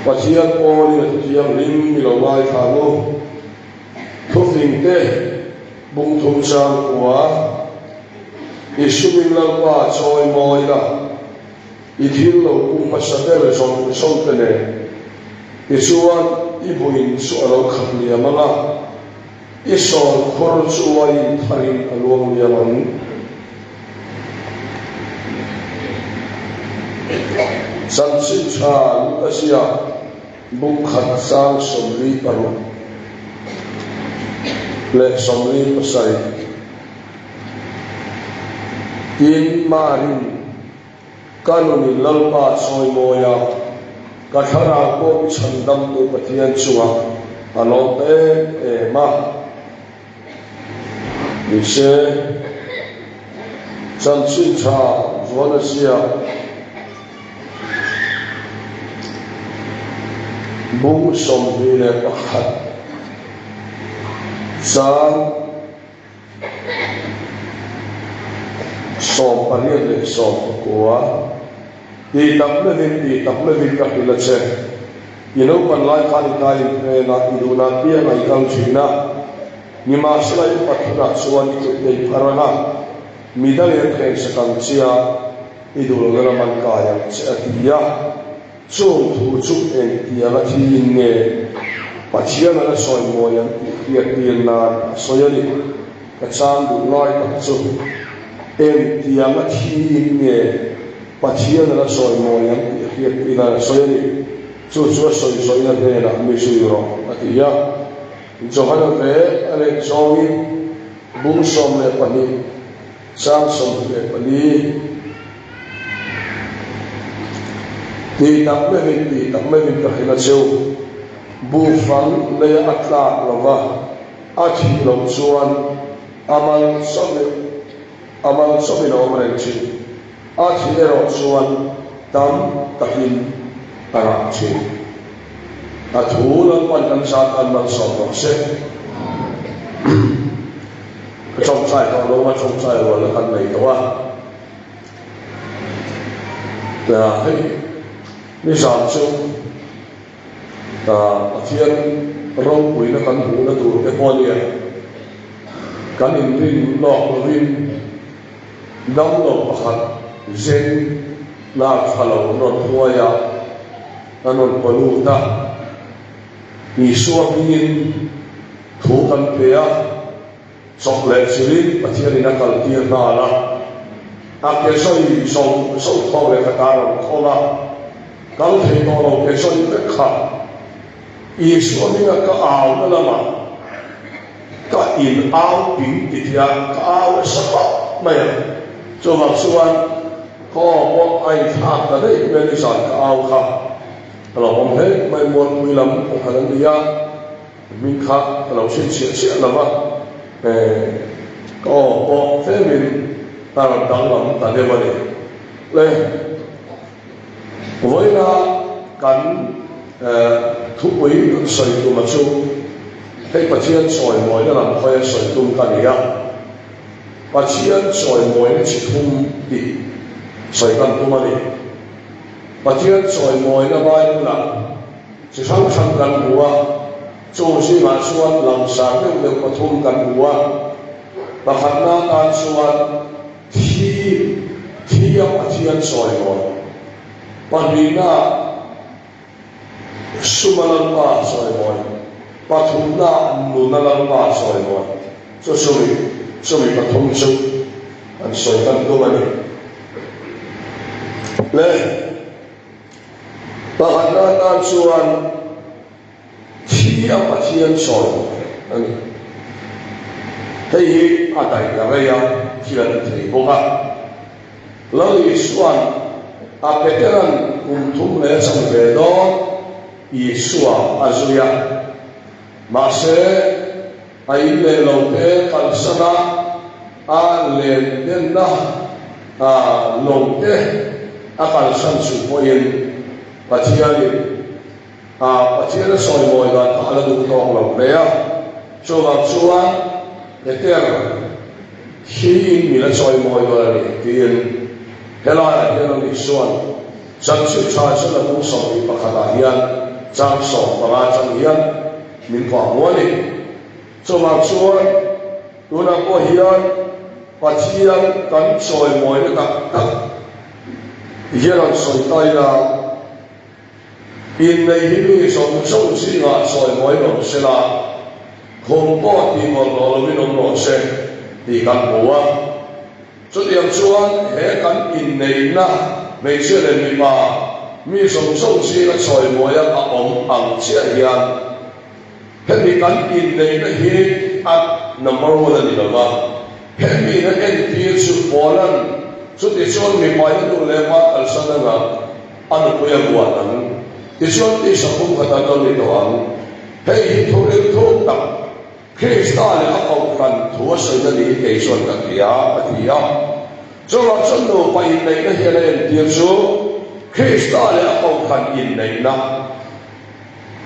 Pathian pawlin a thianghlim i lo ngaithla ang u. Thufing te bung thum chang kua, I sumin Lalpa chawi mawi la, i thil lo pum hmasa ber zawng zawng te nen, tichuan i buin chu a lo khat liam ang a, i sawn khur chu uaiin tharin a luang liam ang. Chanchin tha Luka ziak bung khat chang 46 leh 47 Tin, Marin ka nunin Lalpa chawimawi a, ka thlarau pawh i chhandamtu Pathian chungah a lawm ta em em a. Nise, chanchin tha zual a ziak bung 21 chang 18 leh 19, Tih tak meuhin, tih tak meuhin ka hrilh a che. I naupan lai khan i ta inhmel a, i duhna piangah i kal thin a. Nimahsela i upat hunah chuan i tluk nei phar ang a, mi dangin an thleng sak ang che a, i duh lohna lam an kai ang che a ti a. Chung thu chu engtiang a thiin nge Pathian a la sawi mawi ang tih hriat tir nan a sawi a ni. Ka chang duh lai tak chu engtiang a thiin nge Pathian a la sawi mawi ang tih hriat tir nan a sawi a ni. Chu chu a sawi zawihna hnenah mi zui rawh a ti a. Johana ve a let zawngin bung 12 chang 24. Tih tak meuhin, tih tak meuhin ka hrilh a cheu. Buhfang leia a tlak lo va, a thih loh chuan a mal chauhin, a mal chauhin a awm reng thin. A thih erawh chuan tam takin a rah thin. A thu Lalpan kan zat an malsawm rawh se. Ka tawngtai tawh lo a, tawngtai rualna kan nei tawh a. Hei nizan chu Pathian ropuina kan hmuhna tur te pawh a nia. Kan inrin lawk lovin damlo pakhat zen lak tha lo an rawn hruai a, an rawn paw lut a. Isua hmingin thu kan pe a. Chawp leh chilin Pathianin a kaltir nghal a, a ke sawi zawng zawng thawk leh ka ta rawn thawn a, kal thei tawh lo ke sawi vek kha Isua hminga ka au na lamah ka in au ping ti tia ka au nasa khawp mai a, chuvang chuan ka aw pawh a inthlak ta daih mai a nizan ka au kha a lo awm hle mai Mualpui lam pakhat an ni a. Hming kha ka lo hrilh chhiah chhiah lo va, ka aw pawh tlemin a rawn danglam ta deuh a ni. Le, vawiina kan thupui kan sawi tuma chu hei Pathian chawimawina lam hawi a sawi tum ka ni a, Pathian chawimawina chi thum tih sawi kan tum a ni. Pathian chawimawina Bible-ah Chi hrang hrang kan hmu a, chung zingah chuan langsar deuh deuh pathum kan hmu a. Pakhatna atan chuan thi, thi a Pathian sawi mawi. Pahnihna suma Lalpa sawi mawi. Pathumna nuna Lalpa sawi mawi. Chu chumi, chumi pathum chu an sawi kan tum a ni. Le. Pakhatna atan chuan thi a Pathian sawi a ni. Hei hi a daih la rei a, thil a ti thei bawk a. Lal Isua'n a Petera'n kum thum leh a chang ve dawn Isua a zui a. Mahse, a in leh lo te kalsan a, a len denna lo te a kalsan chung pawhin Pathianin a Pathian a sawimawi dan kha a la duh tawk lo hle a. Chuvang chuan Peter hiin min a chawimawi dawn a ni tiin helaiah hian a ni chuan chanchin tha chu la bung 21 ah hian. Chang 15 atang hian min kawh hmu a ni. Chuvang chuan tunah pawh hian Pathian kan chawimawina tak tak hian rawn sawi ta ila, Inneih hi mi zawng zawng zingah chawimawi awm se la, khum pawh tih bawlhhlawh lovin awm rawh se tih kan hmu a. Chutiang chuan he kan inneihna hmeichhia leh mipa mi zawng zawng zinga chawimawia a awm ang chiah hian hemi kan inneihna hi a number one a ni lo va, hemi na entir chu Paula'n chutichuan mipa in a duh leh hma kalsan anga a nupui a buat ang, tichuan tisa pumkhat an lo ni tawh ang. Hei hi thuril thuk tak Krista leh a kohhran thu a sawina niin kei chuan ka hria, a ti a. Chuvang chuan nupa inneihna hian a entir chu Krista leh a kohhran inneihna,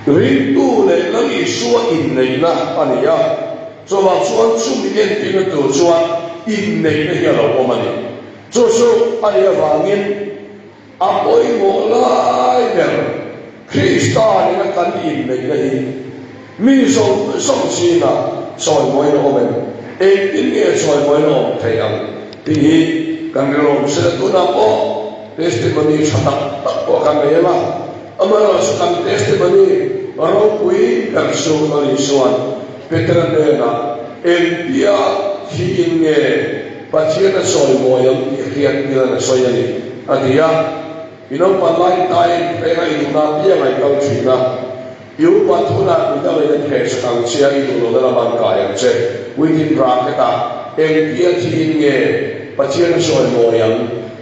ringtu leh Lal Isua inneihna a ni a. Chuvang chuan chumi entirna tur chuan inneihna hi a lo awm a ni. Chu chu a nih avangin, A pawimawh lai ber Krista nena kan inneihna hi mi zawng zawng zingah chawimawina awm em? Engtin nge chawimawina awm theih ang tih hi kan rilru awm sela tunah pawh testimony tha tak tak pawh kan nei em a, amaherawhchu kan testimony ropui ber chu a nih chuan Petera hnenah engtia thiin nge Pathian a chawimawi ang tih hriat hian a sawi a ni, a ti a. I naupan lai tain peng a i duhna apiang a i kal thin a. I upat hunah mi dangin an hehsak ang che a, i duh lohna lamah an kai ang che. Within bracket ah, Engtia thiin nge Pathian a chawimawi ang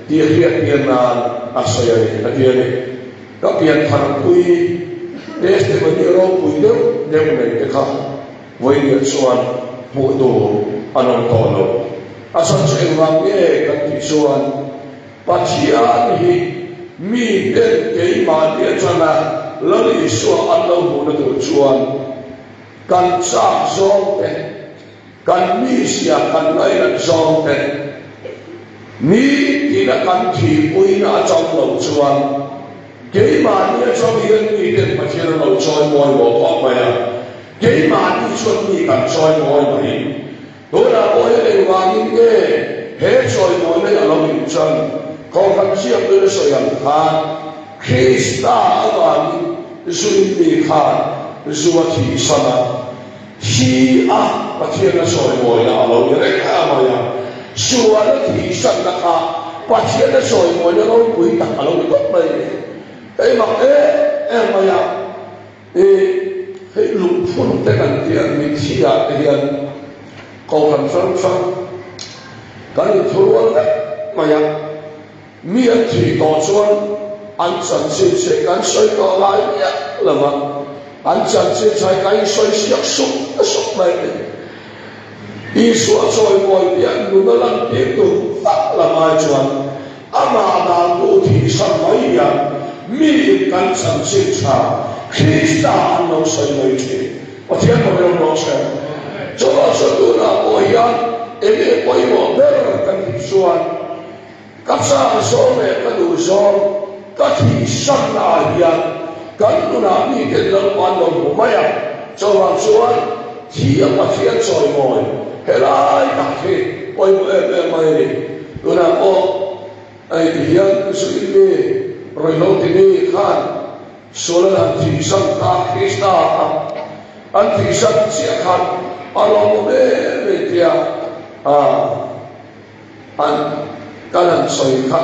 tih hriat tir nan a sawi a ni, a ti a ni. Ka piantharpui testimony ropui deuh deuh nei te kha. Vawiin chuan hmuh tur an awm tawh lo. A chhan chu engvang nge kan tih chuan Pathian hi miten keimahni atanga Lal Isua an lo hmuhna tur chuan kan chak zawng te, kan mizia kan ngainat zawng te, nitina kan thihpuina atang lo chuan Keimahni atang hian miten Pathian an lo chawimawi mawh khawp mai a, keimahni chuan mi kan chawimawi mai. Tunah pawh hian engvangin nge he chawimawina hi a lo inchan? Kohhran ziaktuin a sawi ang khan Krista avangin zuin mi khan zu a thihsan a, thi a Pathian a chawimawina a lo ni reng mai a, sual a thihsanna kha Pathian a chawimawina ropui tak a lo ni tawp mai a ni. Hei mak em em mai a, i hei lungphun te kan tih a, mitthi ah te hian kohhran hrang hrang kan inthurual vek mai a. Mi an thih tawh chuan an chanchin che kan sawi tawh ngai miah lo va, an chanchin chai kan insawi siak sup sup mai a ni. Isua chawimawi piah nuna lantir tur tak lam ai chuan amah dantu thihsan mai hian miin kan chanchin tha Krista an lo sawi mai thin. Pathian pawh hi awm rawh se. Chuvang chuan tunah pawh hian enge pawimawh ber kan tih chuan, Ka chang zawng leh ka duh zawng ka thihsanna ah hian kan nunah miten Lalpa an lo hmu mai a, chuvang chuan thi a Pathian chawimawi helai tak hi pawimawh em em mai a ni. Tunah pawh hei ti hian zuin mi ruihhlo ti mi khan sual an han thihsan ta Krista kha an thihsan chiah khan a lawmawm em em tia a. An kan han sawi kha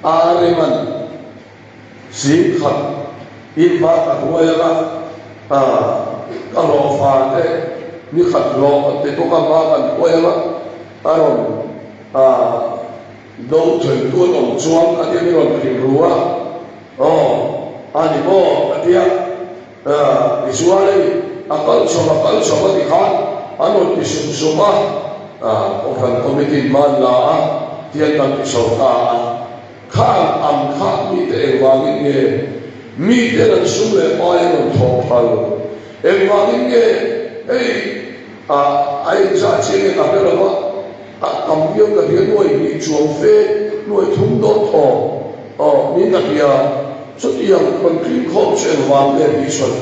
Areman zing khat in hma ka hruai anga ka hlawhfa te ni khat hlawh an ti bawk a hma kan hruai anga a rawn do then tu an awm chuan a tia min rawn hrilh ru a aw a ni maw a tia. Tichuan hei a kal chho a kal chho a ti khan an rawn ti sup sup a, Kohhran Committee hma an la a, tiang kan ti chho ta a. Khang ang kha mite engvangin nge miten an sum leh pai an rawn thawh phal? Engvangin nge hei a engzah chiah nge ka hre lo va, a tam viau ka hria nuai hnih chuang fe, nuai thum dawn thaw aw niin ka hria. Chutiang kan tlinkhawm chu engvang nge tih sawi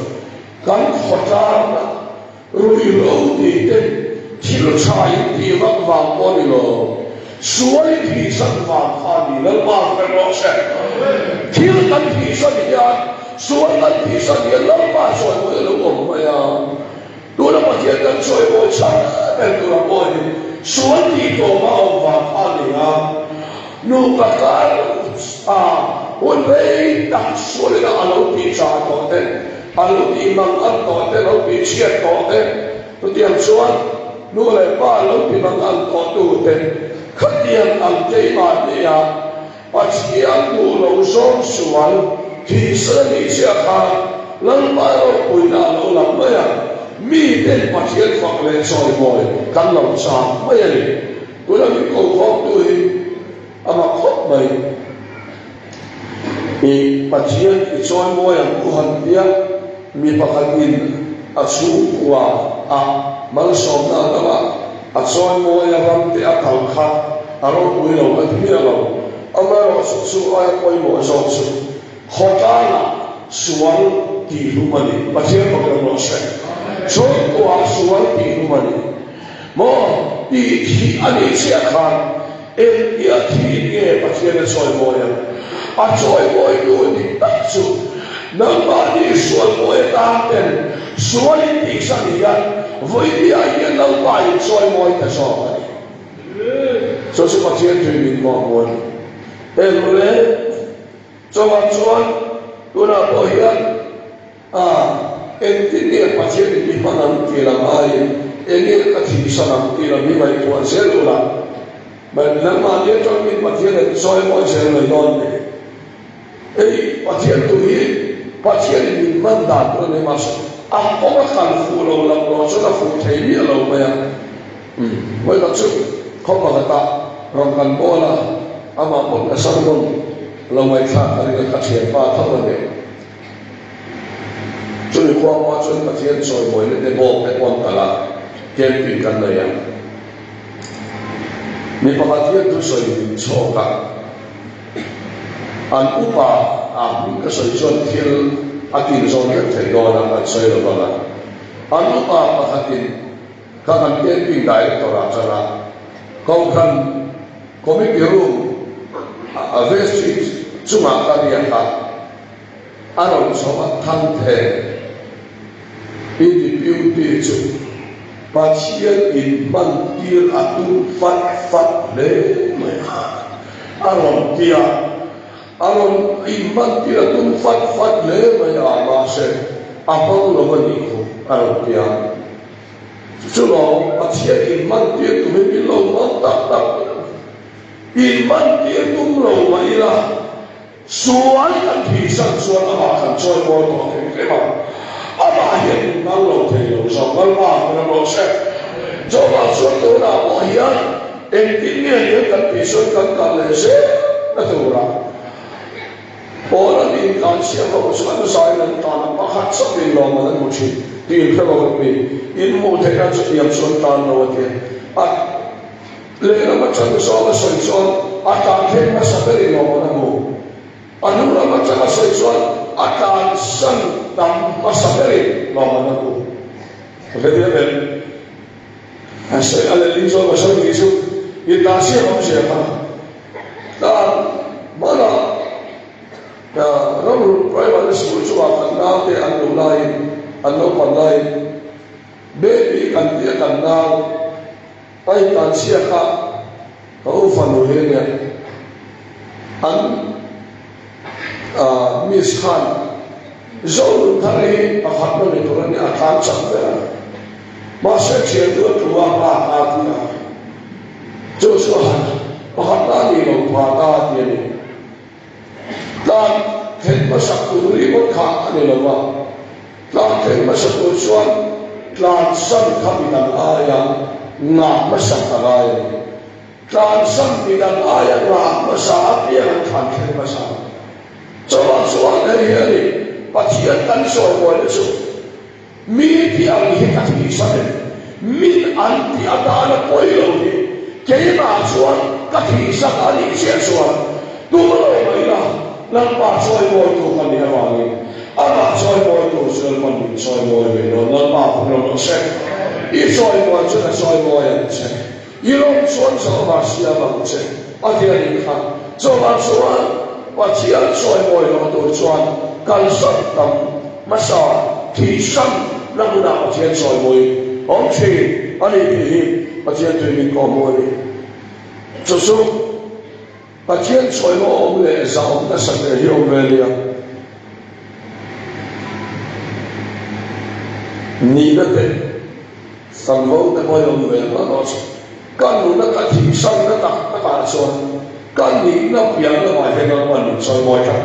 kan khawtlangah Ruihhlo tih te thil tha in tih vak vang pawh ni lo, sual in thihsan vang kha a ni. Lalpa hre rawh se. Thil kan thihsan hian, sual kan thihsan hian Lalpa chawimawi a lo awm mai a. Tuna Pathian kan chawimawi chhan ber tura pawh hi sual tih tawp a awm vang kha a ni a. Nupa kar a hun rei tak sualin a lo tih chah tawh te, A lo tih mang an tawh te, lo tih chhiat tawh te, chutiang chuan nu leh pa lo ti mang an tawh tu te, khatiang ang keimahnia Pathian duh lo zawng sual thihsan a nih chiah khan Lalpa ropuina a lo lang mai a, miten Pathian fak leh chawimawi kan lo chak mai a ni. Tuna min kokhawmtu hi a mak khawp mai. I Pathian i chawimawi ang u han tia mi pakhatin a chhungkua ah malsawmna a dang a, a chawimawi a ram te a kal kha a ropui lo ka ti miah lo. Amaherawh chu chu aia pawimawh zawk chu khawtlangah sual tihhlum a ni. Pathian fak lam rawh se. Chhungkua sual tihhlum a ni maw? Tih thih a nih chiah khan Engtia thiin nge Pathian a chawimawi ang? A chawimawitu dik tak chu nangmahni sualmawi atan ten sual in tihsan hian vawinia hian Lalpa in chawimawi ta zawk a ni. Chu chu Pathian tui min mawhmawh a ni. Engmawle chawah chuan tunah pawh hian A, engtin nge Pathian in mi hman ang tih lam aiin eng nge ka thihsan ang tih lam hi ngaihtuah zel ula, mai nangmahni atangin Pathian an chawimawi zel mai dawn ni. Hei Pathian tu hi Pathian in min hman dan tur a ni mahse a kawng a kal fuh lo lam rawh chuan a fuh thei miah lo mai a. Umm, vawikhat chu khaw pakhatah rawn kan bawl a, amah pawh ka sermon lo ngaihthlak ka ring a, ka thianpa tho a ni. Chumi khua hma chuan Pathian chawimawina te bawk te pawh an kal a, camping kan nei a. Mi pakhat hian thusawi min chhawk a, an upa a hming ka sawi chuan thil a tin zawn vek thei dawn a, kan sawi lo vang a. An upa pakhatin kha kan camping director ah tan a, Kohhran committee room a vestry chungah ka riak a, A rawn chho a thang the. I deputy chu Pathian in hman tir a tum fat fat hle mai a. A rawn ti a, a rawn in hman tir a tum fat fat hle mai a, mahse a hmang lo a nih khu a rawn ti a. Chu lawng Pathian in hman tir tumin min lo hmang tak tak in hman tir tum lo mah ila, Sual kan thihsan chuan amah kan chawi mawi tawh hrim hrim a, amah hian min hmang lo thei lo zawk. Lalpa hmuna rawh se. Chuvang chuan tunah pawh hian engtin nge niang kan tih chuan kan kal leh zel na tura Paula nih kan siam ho chu an zain an tan a, pakhat chauhin lawmman an hmu thin tih in hre lo ang mi in hmuh theih nan chutiang chu an tan lo a ti a. Lehlam atang zawng a sawi chuan a tlan thleng hmasa berin lawm an a hmu. A hnu lam atang a sawi chuan a tlan san tam hmasa berin lawm an a hmu. Ka hre diam em? A sawi a lehling zawng a sawi nih chu intah siam awmzia kha tlan hmanah Ramrun Primary School chungah kan naute an luh laiin an naupan laiin baby kan tih a kan nau A intan chhia kha ka u fanu hi ania, an miss khan Zonun thar hi pakhat na ni tur ania a tlan chak ber a, mahse thiantu a tlu a hma ta ti a, chu chu a han pakhat na a nih loh phah ta ti a ni. Tlan thleng hmasak tur ringawt kha a ni lo va, tlan thleng hmasa tur chuan tlan san kha midang aia ngah hmasak a ngai a ni. Tlan san midang aia ngah hmasa apiang an thlan thleng hmasa. Chuvang chuan hei hi a ni, Pathian kan sawibuaina chu. Mi tih ang hi ka thihsan em? Min an tih atana pawi lo hi keimah chuan ka thihsan a nih chiah chuan tum lo mai la. Lalpa chawimawitu ka nih avangin amah chawimawitu chu Lalpan min chawimawi ve dawn. Lalpa phun rawh rawh se. I chawimawi chuan a chawimawi ang che. I lawm chuan Jehova siam ang che, a ti a nih kha. Chuvang chuan Pathian chawimawi loh tur chuan kalsan tam hmasa thihsan na hmunah Pathian chawimawi awm thin a ni tih hi Pathian tui min kawhhmuh a ni. Chu chu Pathian chawimawi awm leh zahawm nasa hle hi awm ve nia. Nihna te. Sanvo te pawh hi awm ve hma rawh se. Ka nuna ka thihsanna tak takah chuan ka nihna piah lamah hian Lalpa'n min chawimawi tlat.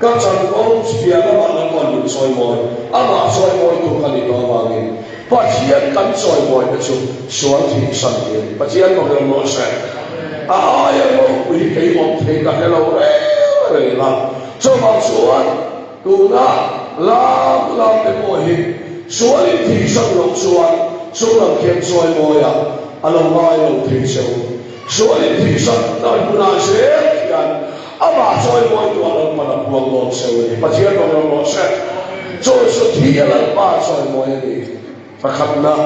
Ka chanvo piah lamah Lalpa'n min chawimawi. Amah chawimawitu ka nih tawh avangin Pathian kan chawimawina chu sual thihsan hi a ni. Pathian bawk ilo rawh se. A aia ropui hi kei awm thei ka hre lo reng reng a. Chuvang chuan Tuna lam lam te pawh hi sual in thihsan loh chuan chunglam khian chawimawiah a lo ngai lo thei che u. Sual in thihsan dan hunah zel khian amah chawimawi tuah Lalpan a puang dawn che u a ni. Pathian rawn rawh rawh se. Chu chu thi a Lalpa chawimawi a ni. Pakhatna,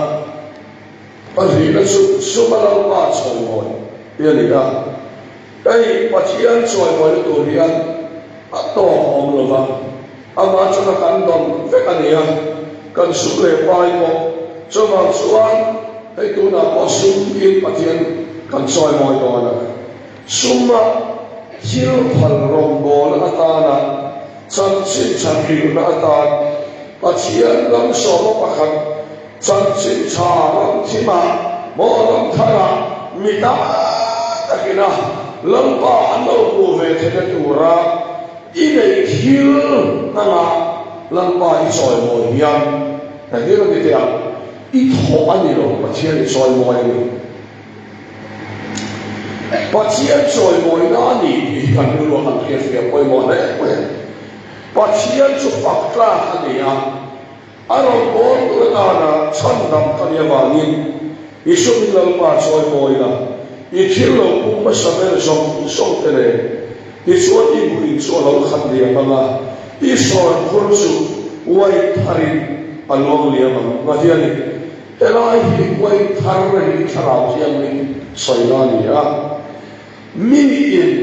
pahnihna chu suma Lalpa chawimawi hi a ni a. Hei Pathian chawimawi tur hian a tawk a awm lo va, amah chuan a kan dawn vek a ni a, kan sum leh pai pawh. Chuvang chuan hei tunah pawh sum in Pathian kan chawimawi dawn a, suma thil phal rawngbawlna atana chanchin tha hrilhna atan Pathian lam sawma pakhat Chanchin tha ram thimah maw ram tharah mi tam takina Lalpa an lo hmuh ve theihna tura i neih thil hnangah Lalpa i chawimawi hian engtin a ni teh ang? I thawh a ni lo, Pathian i chawimawi a ni. Pathian chawimawina a ni tih hi kan rilruah kan hriatfiah pawimawh hle mai a ni. Pathian chu fak tlak a ni a. A rawn bawl tur atana chhandam ka nih avangin i sum in Lalpa chawimawi la, i thil lo pum hmasa ber zawng zawng te nen, tichuan i buin chu a lo khat liam ang a, i sawnkhur chu uain tharin a luang liam ang. Ngatiani, helai hi uain thar hi Thlarau Thianghlim sawina a ni a, miin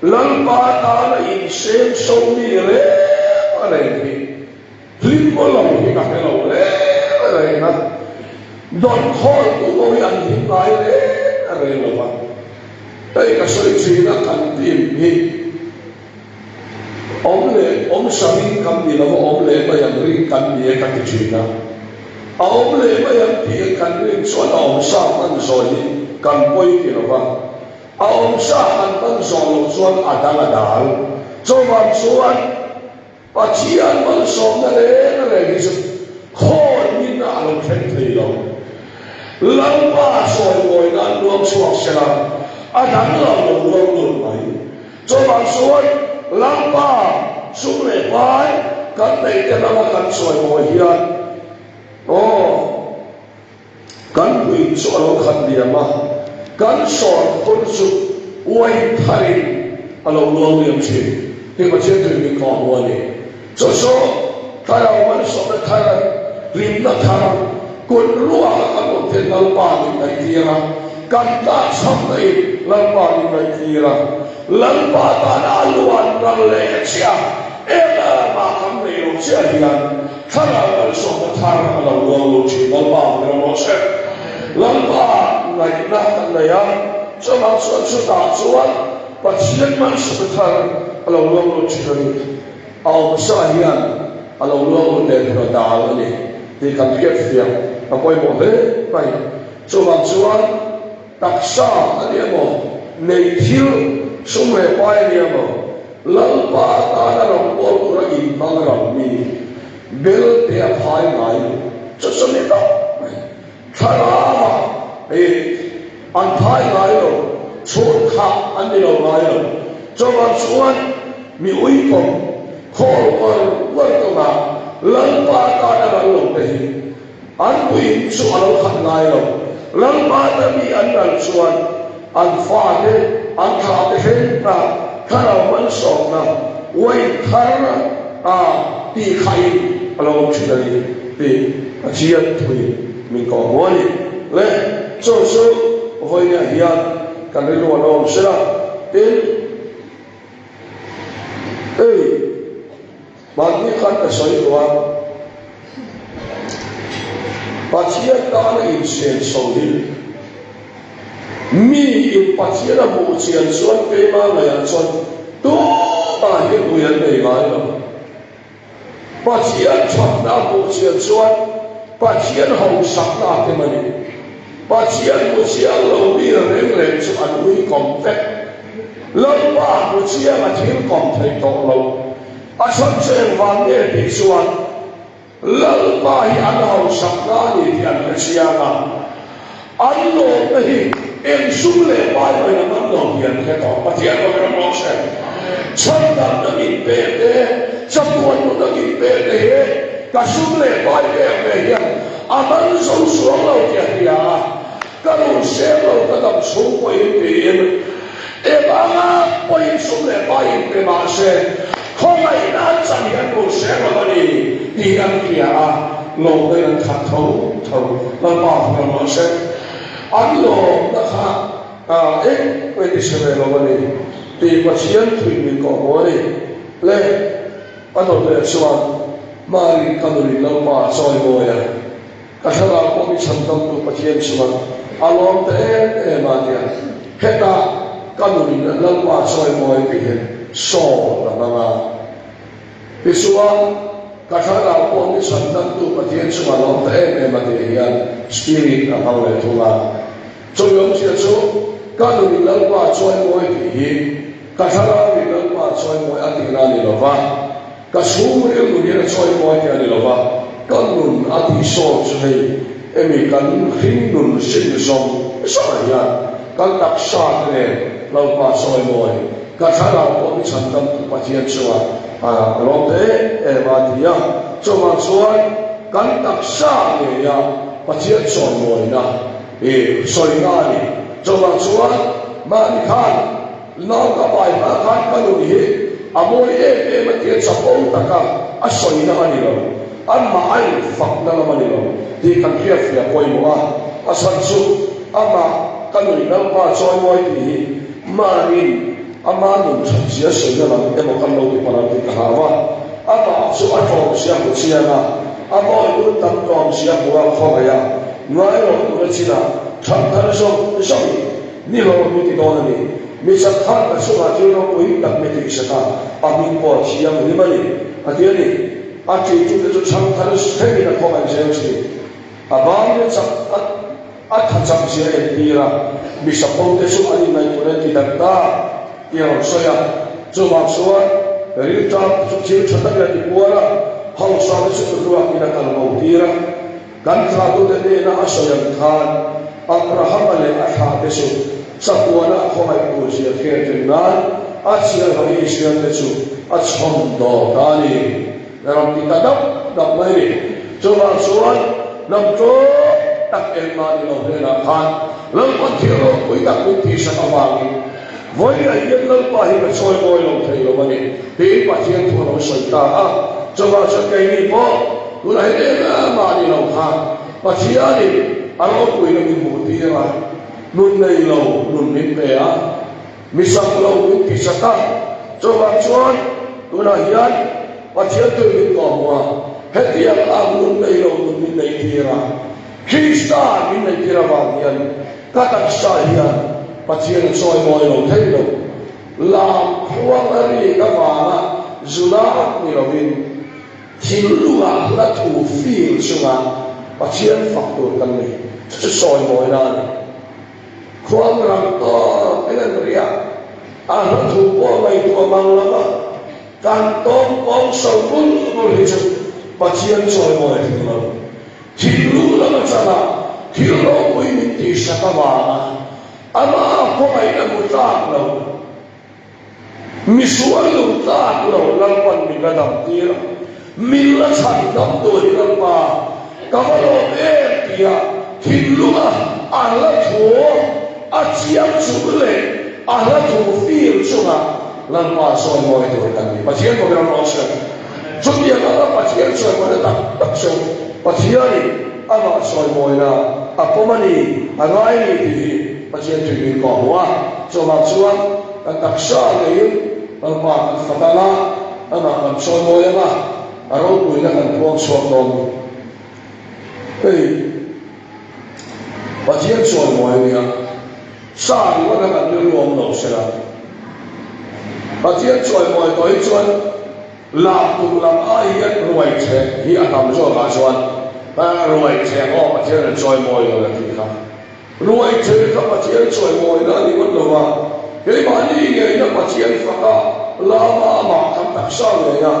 Lalpa tana insem so mi reng a reng hi hlim maw lo hi ka hre lo reng a reng a, dawn khawl tu pawh hi an hlim ngai reng a reng lo va. Hei ka sawi thin a kan team hi awm leh awm sa ring kan ni lo va, awm leh mai ang ring kan ni e ka ti thin a. A awm leh mai ang tih kan rin chuan a awm sa hman zawi hi kan pawi ti lo va. A awmsa han hman zawh loh chuan a dang a dal. Chuvang chuan Pathian malsawmna reng reng hi chu khawi hminna a lo thleng thei lo. Lalpa sawimawi nan luang chhuak se la, a dang lo lo luang lut mai. Chuvang chuan Lalpa sum leh pai kan neih te lama kan sawimawi hian aw, Kan puin chu a lo khat liam a, kan sawrkhur chu uain tharin a lo luang liam thin tih Pathian tui min kawh hmu a ni. Chu chu Thlarau malsawmna thar, hlimna thar, kut ruaka kan awm theih Lalpa min ngaihtir a, kan tlahchhamna in Lalpa min ngaihtir a, Lalpa tana a luan ral leh chiah engmah kan neih loh chiah hian Thlarau malsawmna thar a lo luang lut thin. Lalpa ang rawh rawh se. Lalpa ngaihna kan nei a, chuvang chuan chutah chuan Pathian malsawmna thar a lo luang lut thin a ni. A awmsa hian a lo luang lut leh tur a dal a ni tih kan hriatfiah a pawimawh hle mai. Chuvang chuan taksa a ni emaw, neih thil sum leh pai a ni emaw, Lalpa tana rawngbâwl tura inhmang ram mi belte a phai ngai chu chu ni tawp mai. Thlarauah hi an phai ngai lo, chhun khah an ni lo ngai lo. Chuvang chuan mi uikawm khawl uar uar tawngah Lalpa tana ral lo te hi An puiin chu a lo khat ngai lo. Lalpa te mi an ral chuan an fate, an thlahte thleng hna. Thlarau malsawmna uain thar a tih khahin a lo awm thin a ni tih Pathian thuin min kawh hmu a ni. Le, chu chu vawiinah hian kan rilru a lo awm sela, tin, hei, Mahni khan ka sawi tawh a, Pathian tana insiam chho hi mi in Pathian a hmuh chian chuan keimah ngaihah chuan tumah hi ui an nei ngai lo. Pathian thatna a hmuh chian chuan Pathian hausakna a kem a ni. Pathian hmu chiang lo mi reng reng chu an ui kawm vek. Lalpa hmu chiang a thil kawm thei tawh lo. A chhan chu engvang nge tih chuan Lalpa hi an hausakna a ni tih an hre chiang a, an lawmna hi eng sum leh pai pawhin a man lo tih an hre tawh. Pathian rawh ram rawh se. Chhandamna min pek te, chatuan nunna min pek te hi ka sum leh pai pek ve hian a man zo suang lo tih a hria a, ka run seng lo ka dam chhung pawhin tiin Eng anga pawhin sum leh pai in pe mah se, khawngaihna an chan hi an rul hreng lo a ni tih an hria a, lawmna in an khat tho tho. Lalpa hmuh mah se, an lawmna kha eng pawhin ti chhe ve lo a ni tih Pathian thuin min kawh hmuh a ni. Le, a dawt leh chuan Mari ka nuin Lalpa a chawi mawi a. Ka thlarau pawh mi chhandamtu Pathian chuan a lawm ta em em a tia, hetah ka nunin Lalpa chawimawi tih hi sawn a hmang a. Tichuan, ka thlarau pawh mi chhandamtu Pathian chunga lawm ta em em a tih hian Spirit a hmang leh thung a. Chumi awmzia chu ka nunin Lalpa chawimawi tih hi ka thlarauin Lalpa chawimawi a tihna a ni lova, Ka chhungril nun hian a chawi mawi tih a ni lo va, ka nun a tih sawn chu hei emi kan hring nun hrim zawng zawngah hian kan taksa te nen Lalpa chawi mawi, ka thlarau pawh mi chhandamtu Pathian chungah a lawm ta em em a ti a, chuvang chuan kan taksa ngeia Pathian chawi mawina i sawina a ni. Chuvang chuan mahni khan Nau ka pai hma khan ka nun hi a mawi em em a tia chapo taka a sawina a ni lo, amah a infakna lam a ni lo tih kan hriatfiah pawimawh a, a chhan chu amah ka nuih Lalpa chawimawi tih hi mahniin ama nun that zia sawina lam emaw kan lo ti palh ang tih ka hlau a, amah chu a tlawm zia hmu chiang a, a mawi nun tam tlawm zia hmu a khawngaih a, ngai loh tur a chinah thangthar zawng zawngin Ni lo, mi ti dawn a ni. Mi chak khan ka chungah thil ropui tak mi tihsak a, a hming pawh a thianghlim a ni, a ti a ni. A ṭihtute chu chhang thar thlengin a khawngaih zel ṭhin. A bangte chak a, a tha chak zia a entir a, mi sapote chu an inngaihtuah en ti dan ta tih a rawn sawi a. Chuvang chuan rilṭamte chu thil ṭha takin a ti puar a, hausate chu kutruakin a kal bo tir a. Kan thlahtute hnena a sawi ang khan Abrahama leh a thlahte chu chatuana a khawngaih tur zia hriat reng nan a chhiarho Israelte chu a chhawm dawt a ni. A rawn ti ta dap dap mai ni. Chuvang chuan hnam tlawm tak engmah ni lo hnenah khan Lalpan thil ropui tak min tihsak avangin vawiah hian Lalpa hi ka chawi mawi lo thei lo a ni tiin Pathian thu a lo sawi ta a. Chuvang chuan keini pawh Tunah hian em em a ni lo kha Pathianin a ropuina min hmuh tir a, nun nei lo nun min pe a, mi sak lo min ti sak a, chuvang chuan tunah hian Pathian tui min kawhhmuh a, hetiang ang nun nei lo nun min neih tir a, Krista min neih tir avang hian ka taksa hian Pathian a chawi mawi lo thei lo. Lam khuang a rik avanga zula ni lovin Thinlungah hla thu feel chunga Pathian fak tur kan ni. Chu chu sawi mawina a ni. Khuang rang tawp in an ri a, a hla thu pawh ngaihtuah mang lo va, kan tawng kawng so bul bul hi chu Pathian chawi mawi thei lo. Thinlung lam atanga thil ropui min tihsak avanga amah khawngaihna hmu tlak lo. Misual lo tlak lo Lalpan min la dam tir a, min la chhan dam tur hi Lalpa ka va lawm em tia thinlunga a hla thu a chiang chung leh a hla thu feel chunga. Lalpa sawimawi tur kan ni. Pathian pawhin a rawn sawi. Chutiang anga Pathian sawimawina tak tak chu Pathianin amah sawimawina a pawm a ni, a ngai a ni tih hi Pathian tui min kawh hmu a. Chuvang chuan kan taksa ngeiin Lalpa kan fak ang a, amah kan sawimawi ang a, a ropuina kan puang chhuak dawn. Hei Pathian sawimawi a nia. Sa ringawt a kan rilru awm lo se la. Pathian chawimawi tawh hi chuan lak tum lam ai hian ruai chheh hi a tam zawk ah chuan ruai chheh aw Pathian an chawimawi lo la tih kha. Ruai chheh kha Pathian chawimawina a ni ngawt lo va, keimahni ngeina Pathian faka lama amah kan taksa ngeia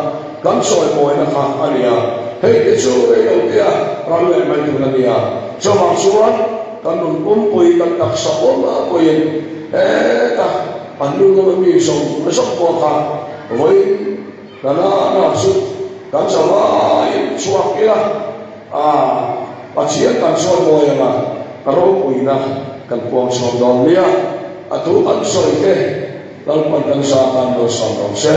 kan chawimawina kha a ni a. Hei te chu reilotea ral leh mai tur a ni a. Chuvang chuan Kan nun pumpui kan taksa pawm a pawhin heta an nu lama mi zawng zawng pawh kha vawiin kan a na chu kan zavaiin chhuak ila a Pathian kan sawi mawi anga ropuina kan puang chhuak dawn nia a thu kan sawi te Lalpan kan za tan malsawm rawh se.